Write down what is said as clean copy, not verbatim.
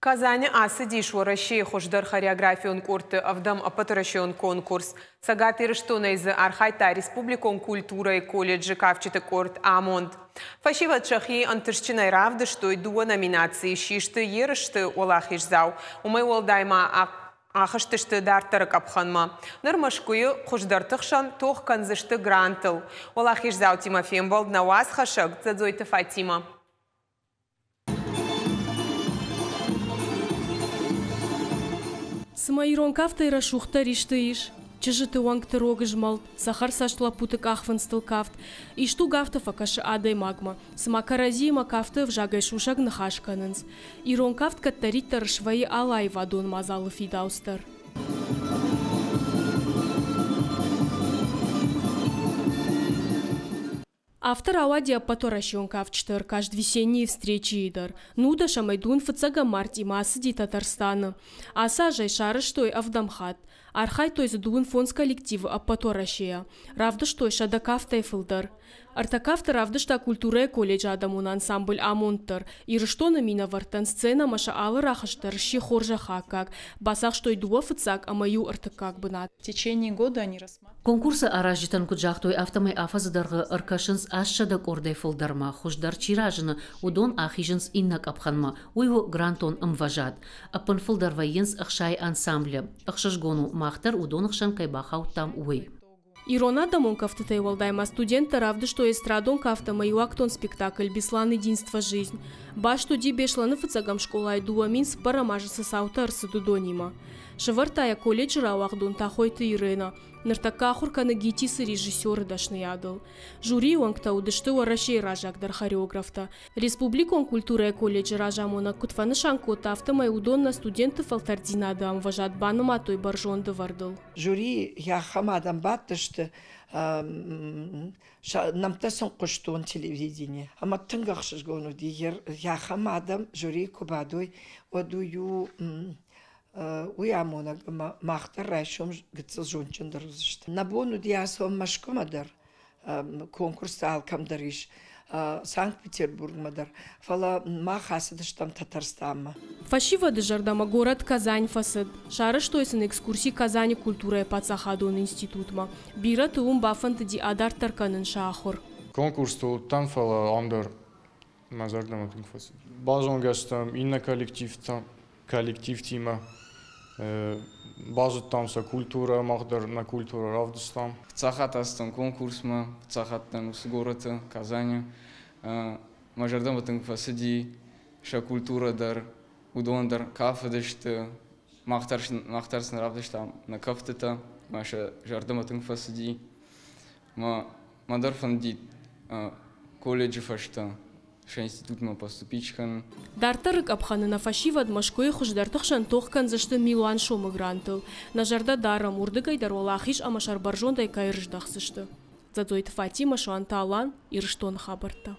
Казаны ацыдис Уӕрӕсейы хуыздӕр хореографион къордты ӕвдӕм ӕппӕтуӕрӕсеон конкурс. Цӕгат Ирыстонӕй дзы архайдта республикон культурӕйы колледжы кафджыты къорд Амонд. Фӕсивӕд сӕхи ӕнтыстджынӕй равдыстой, дыууӕ номинацийы систы ерысты уӕлахиздзау. Уымӕй уӕлдай ма ахызтысты дарддӕры къӕпхӕнмӕ. Ныр Мӕскуыйы хуыздӕрты хсӕн тох кӕндзысты грантыл. Уӕлахиздзаутимӕ фембӕлд нӕ уацхӕссӕг Дзӕдзойты Фатимӕ. Цымӕ ирон кафтӕй рӕсугъддӕр исты ис? Чызджыты уӕнгты рог змӕлд, цӕхӕрцӕст лӕппуты къахфындзтыл кафт. Исдуг афтӕ фӕкӕсы адӕймагмӕ, цыма кӕрӕдзиимӕ кафты ӕвзагӕй сусӕг ныхас кӕнынц. Ирон кафт кӕддӕриддӕр свӕййы алы аивадон мадзалы фидауц дӕр. Афтӕ рауади ӕппӕтуӕрӕсеон кафджыты ӕркаст «Весенние встречи»-йы дӕр. Нудӕс ӕмӕ дун фыццӕгӕм мартъимӕ ацыди Татарстаны. Ацы аз ӕй сарӕзтой ӕвдӕм хатт. Архайдтой дзы дыууын фондз коллективы ӕппӕт Уӕрӕсейӕ. Равдыстой 100 кафтӕй фылдӕр. Ӕртӕ кафты равдыста культурӕйы колледжы адӕмон ансамбль «Амонд» дӕр. Ирыстоны минӕвӕрттӕн сценӕмӕ сӕ алы рахызт дӕр сси хорзӕхы аккаг. Бацахстой дыууӕ фыццаг ӕмӕ иу ӕртыккаг бынат. В течение года они рассматривают Конкурсы аразджытӕн куыд загътой, афтӕмӕй афӕдзы дӕргъы ӕркӕсынц 800 къордӕй фылдӕрмӕ. Хуыздӕр чи разыны, уыдон ахизынц иннӕ къӕпхӕнмӕ. Уый у грантон ӕмвӕзад. Ӕппынфылдӕр вӕййынц 60 ансамблы. Ӕхсызгон у, мах дӕр уыдоны хсӕн кӕй бахаудтам, уый. Ирон адӕмон кӕфтытӕй уӕлдай ма студенттӕ равдыстой эстрадон кафт ӕмӕ иуактон спектакль «Беслан единство жизнь». Баст уыди Беслӕны фыццӕгӕм скъолайы 2004 азы цы цаутӕ ӕрцыд, уыдонимӕ. Сӕвӕрдта йӕ колледжы рауагъдон Тахойты Ирена. Ныртӕккӕ ахуыр кӕны ГИТИС-ы режиссеры дӕсныйадыл. Жюрийы уӕнгтӕ уыдысты Уӕрӕсейы раззагдӕр хореографтӕ. Республикон культурӕйы колледжы разамонӕг куыд фӕнысан кодта, афтӕмӕй уыдон нӕ студентты фӕлтӕрддзинады ӕмвӕзад банымадтой бӕрзонд ӕвӕрдыл. Жюрийы ахӕм адӕм бадтысты, сӕ нӕмттӕ сын хъуыстон телевиденийы. Ӕмӕ тынг ӕхсызгон уыди, ахӕм адӕм жюрийы куы бадой, уӕд уый у уый амонӕг ӕмӕ мах дӕр райсом гыццыл зондджындӕр уыдзысты. Нӕ бон уыди ацӕуӕм Мӕскуымӕ дӕр, конкурстӕ алкӕм дӕр ис, Санкт-Петербургмӕ дӕр, фӕлӕ мах ацыдыстӕм Татарстанмӕ. Фӕсивӕды зӕрдӕмӕ горӕт Казань фӕцыд. Сарӕзтой сын экскурси Казаны культурӕйы паддзахадон институтмӕ. Бирӕты уым бафӕндыди адарддӕр кӕнын сӕ ахуыр. Конкурсты уыдтӕн, фӕлӕ ам дӕр мӕ зӕрдӕмӕ тынг фӕцыд. Базонгӕ стӕм иннӕ коллективтимӕ, базыдтам сӕ культурӕ, мах дӕр нӕ культурӕ равдыстам. Фыццаг хатт ацыдтӕн конкурсмӕ, фыццаг хатт дӕн уыцы горӕты, Казаны. Мӕ зӕрдӕмӕ тынг фӕцыди сӕ культурӕ дӕр, уыдон дӕр кафыдысты, мах дӕр сын равдыстам нӕ кӕфтытӕ, мӕ сӕ зӕрдӕмӕ тынг фӕцыди. Мӕ дӕр фӕндид колледжы фӕстӕ сӕ институтмӕ поступить кӕнын. Дарддӕры къӕпхӕны нӕ фӕсивӕд Мӕскуыйы хуыздӕрты хсӕн тох кӕндзысты милуан сомы грантыл. Нӕ зӕрдӕ дарӕм, уырдыгӕй дӕр уӕлахиз ӕмӕ сӕрбӕрзондӕй кӕй ӕрыздӕхдзысты. Дзӕдзойты Фатимӕ, Суанты Алан, Ирыстоны хабӕрттӕ.